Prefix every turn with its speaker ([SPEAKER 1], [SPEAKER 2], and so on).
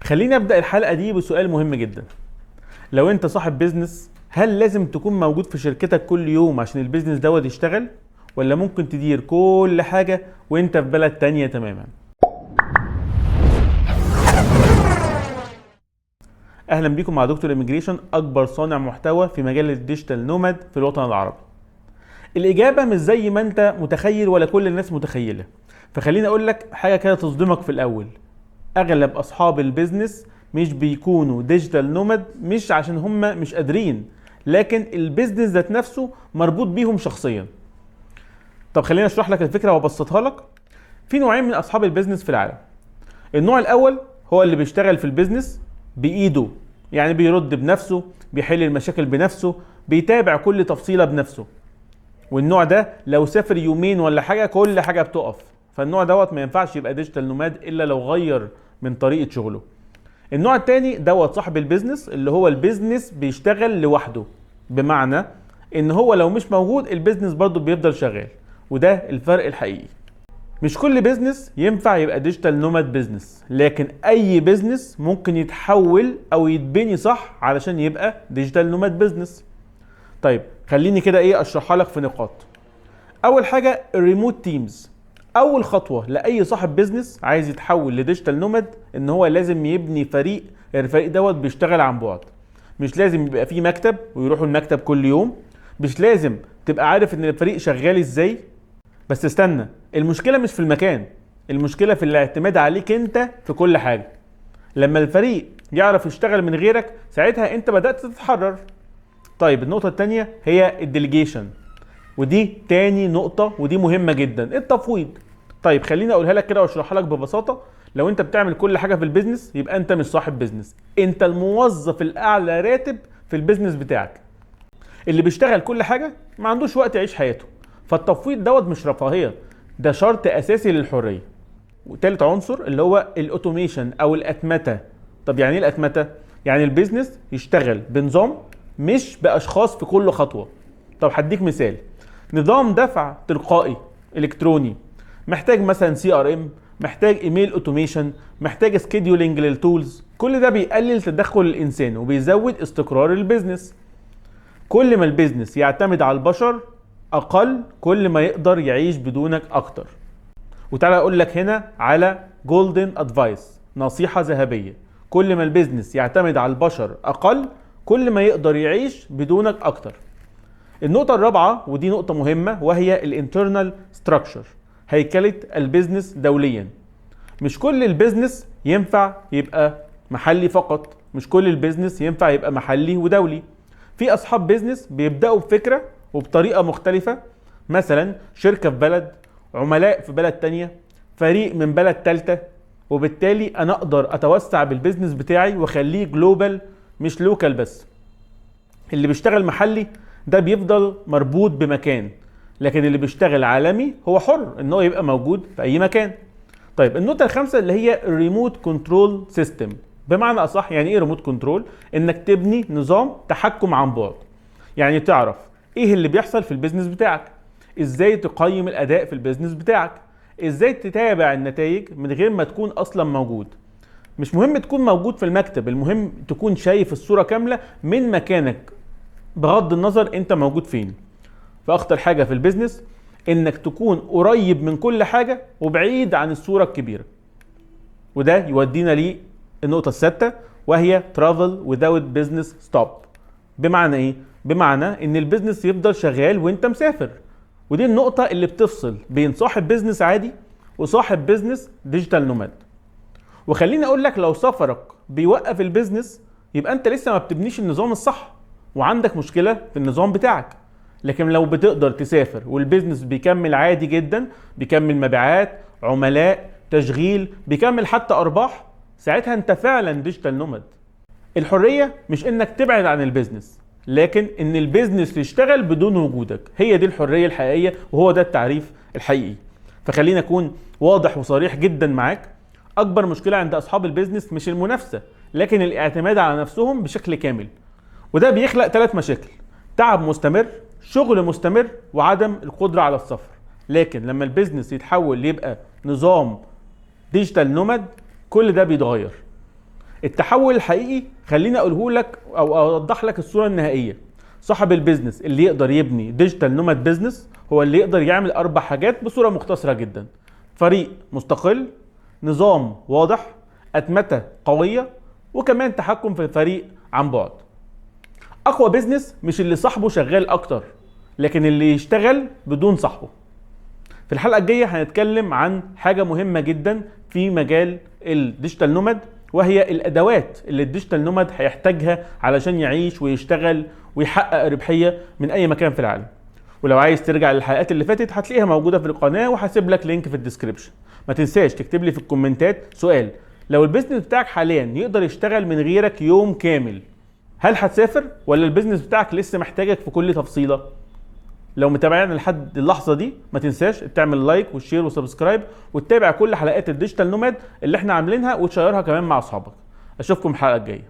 [SPEAKER 1] خليني ابدا الحلقة دي بسؤال مهم جدا. لو انت صاحب business، هل لازم تكون موجود في شركتك كل يوم عشان ال business دوت يشتغل، ولا ممكن تدير كل حاجة وانت في بلد تانية تماما؟ اهلا بيكم مع دكتور immigration، اكبر صانع محتوى في مجال ال digital nomad في الوطن العربي. الاجابة مش زي ما انت متخيل ولا كل الناس متخيله، فخليني اقول لك حاجة كده تصدمك في الاول. اغلب اصحاب ال business مش بيكونوا digital nomad مش عشان هم مش قادرين، لكن ال business ذات نفسه مربوط بيهم شخصيا. طب خليني اشرح لك الفكرة وابسطها لك. في نوعين من اصحاب ال business في العالم. النوع الاول هو اللي بيشتغل في ال business بايده، يعني بيرد بنفسه، بيحل المشاكل بنفسه، بيتابع كل تفصيله بنفسه. والنوع ده لو سافر يومين ولا حاجة كل حاجة بتقف. فالنوع دوت ما ينفعش يبقى digital nomad الا لو غير من طريقه شغله. النوع التاني دوت صاحب ال business اللي هو ال business بيشتغل لوحده، بمعنى ان هو لو مش موجود ال business برضه بيفضل شغال، وده الفرق الحقيقي. مش كل business ينفع يبقى digital nomad business، لكن اي business ممكن يتحول او يتبني صح علشان يبقى digital nomad business. طيب خليني كده اشرحها لك في نقاط. اول حاجة ال remote teams. اول خطوة لاي صاحب business عايز يتحول ل digital nomad ان هو لازم يبني فريق. الفريق دوت بيشتغل عن بعد، مش لازم يبقى فيه مكتب ويروحوا المكتب كل يوم، مش لازم تبقى عارف ان الفريق شغال ازاي. بس استنى، المشكلة مش في المكان، المشكلة في الاعتماد عليك انت في كل حاجة. لما الفريق يعرف يشتغل من غيرك ساعتها انت بدات تتحرر. طيب النقطة الثانية هي ال delegation، ودي تاني نقطة ودي مهمة جدا، التفويض. طيب خليني اقولها لك كده واشرحها لك ببساطة. لو انت بتعمل كل حاجة في ال business يبقى انت مش صاحب business، انت الموظف الاعلى راتب في ال business بتاعك. اللي بيشتغل كل حاجة ما عندوش وقت يعيش حياته، فالتفويض دوت مش رفاهية، ده شرط اساسي للحرية. وتالت عنصر اللي هو ال automation او الاتمتة. طب يعني ايه الاتمتة؟ يعني ال business يشتغل بنظام مش باشخاص في كل خطوة. طب هديك مثال، نظام دفع تلقائي الكتروني محتاج مثلا CRM، محتاج email automation، محتاج scheduling لل tools. كل ده بيقلل تدخل الانسان وبيزود استقرار ال business. كل ما ال business يعتمد على البشر اقل، كل ما يقدر يعيش بدونك اكتر. وتعالى اقول لك هنا على golden advice، نصيحة ذهبية. كل ما ال business يعتمد على البشر اقل، كل ما يقدر يعيش بدونك اكتر. النقطة الرابعة ودي نقطة مهمة، وهي ال internal structure، هيكلة ال business دوليا. مش كل ال business ينفع يبقى محلي فقط، مش كل ال business ينفع يبقى محلي ودولي. في اصحاب business بيبدأوا بفكرة وبطريقة مختلفة، مثلا شركة في بلد، عملاء في بلد تانية، فريق من بلد تالتة، وبالتالي انا اقدر اتوسع بال business بتاعي واخليه global مش local بس. اللي بيشتغل محلي ده بيفضل مربوط بمكان، لكن اللي بيشتغل عالمي هو حر ان هو يبقى موجود في اي مكان. طيب النقطة الخامسة اللي هي ال remote control system. بمعنى اصح يعني ايه remote control؟ انك تبني نظام تحكم عن بعد، يعني تعرف ايه اللي بيحصل في ال business بتاعك، ازاي تقيم الاداء في ال business بتاعك، ازاي تتابع النتائج من غير ما تكون اصلا موجود. مش مهم تكون موجود في المكتب، المهم تكون شايف الصورة كاملة من مكانك بغض النظر انت موجود فين. فاخطر حاجة في ال business انك تكون قريب من كل حاجة وبعيد عن الصورة الكبيرة. وده يودينا للنقطة السادسة وهي travel without business stop. بمعنى ايه؟ بمعنى ان ال business يفضل شغال وانت مسافر. ودي النقطة اللي بتفصل بين صاحب business عادي وصاحب business digital nomad. وخليني اقول لك لو سفرك بيوقف ال business يبقى انت لسه ما بتبنيش النظام الصح وعندك مشكلة في النظام بتاعك. لكن لو بتقدر تسافر وال business بيكمل عادي جدا، بيكمل مبيعات، عملاء، تشغيل، بيكمل حتى ارباح، ساعتها انت فعلا digital nomad. الحرية مش انك تبعد عن ال business، لكن ان ال business يشتغل بدون وجودك. هي دي الحرية الحقيقية وهو ده التعريف الحقيقي. فخلينا اكون واضح وصريح جدا معاك. اكبر مشكلة عند اصحاب ال business مش المنافسة، لكن الاعتماد على نفسهم بشكل كامل. وده بيخلق 3 مشاكل: تعب مستمر، شغل مستمر، وعدم القدرة على السفر. لكن لما ال business يتحول ليبقى نظام digital nomad كل ده بيتغير. التحول الحقيقي خليني اقوله لك او اوضح لك الصورة النهائية. صاحب ال business اللي يقدر يبني digital nomad business هو اللي يقدر يعمل 4 حاجات بصورة مختصره جدا: فريق مستقل، نظام واضح، اتمته قوية، وكمان تحكم في الفريق عن بعد. اقوى business مش اللي صاحبه شغال اكتر، لكن اللي يشتغل بدون صاحبه. في الحلقة الجاية هنتكلم عن حاجة مهمة جدا في مجال ال digital nomad، وهي الادوات اللي ال digital nomad هيحتاجها علشان يعيش ويشتغل ويحقق ربحية من اي مكان في العالم. ولو عايز ترجع للحلقات اللي فاتت هتلاقيها موجودة في القناة، وهسيب لك link في ال description. ما تنساش تكتب لي في الكومنتات سؤال: لو ال business بتاعك حاليا يقدر يشتغل من غيرك يوم كامل، هل هتسافر ولا ال business بتاعك لسه محتاجك في كل تفصيله؟ لو متابعنا لحد اللحظة دي ما تنساش تعمل like و share و subscribe، وتتابع كل حلقات ال digital nomad اللي احنا عاملينها، وتشيرها كمان مع اصحابك. اشوفكم الحلقة الجاية.